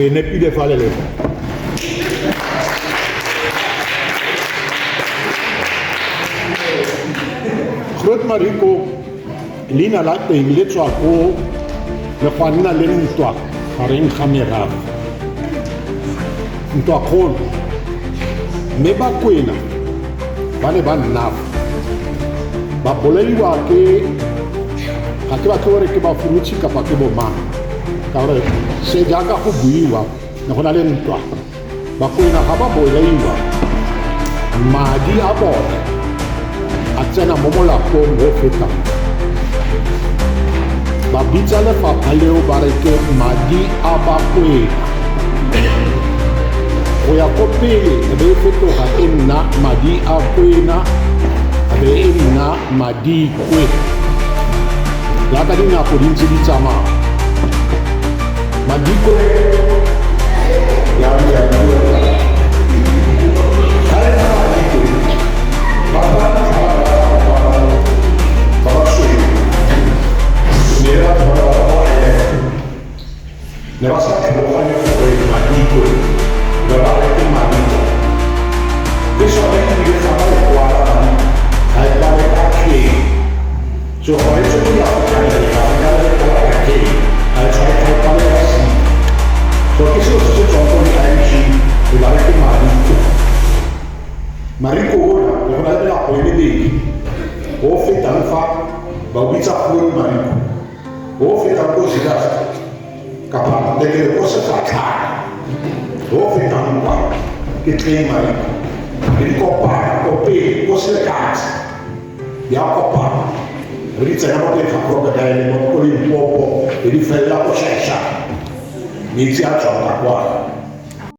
E nepile fale le fa. Groot Marico leina la teng le tswa ko le gwa nna le ntwa gareng ga merafe ntwa kgolo mme bakwena ba ne ba nna ba bolaiwa ke ga ke batle gore ke bafurutshi kapa ke bomang ka gore se jaaka go buiwa ne go na le ntwa bakwena ga ba bolaiwa madi a bone a tsena mo molapong o fetang ba bitsa lefapha leo ba re ke madi a bakwena go ya ko pele e be e fetoga e nna madi a kwena a be e nna madikwe jaaka dinako di ntse di tsamaya madikwe ya ya Ne ba sa tlhaloganye gore madikwe ne ba re ke madiko le sone ebile ga ba e kwala ga e kwale ka K so gone tse di ya go ga e kwale ka K ga e tshwane ga e kwale ka C so ke selo se se tswang ko di-IMG e ba re ke mariko mariko ona le go na le melapo e mebedi o fetang fa ba o bitsa groot mariko o fetang ko Zeerust kapa le ke re ko sefatlhana o fetang kwa ke tleng mariko le di kopana ko pele ko selekatse di a kopana re di tsena mo teng ga crocodile mo ko limpopo le di felela ko shaishane metsi a tswang ka kwa.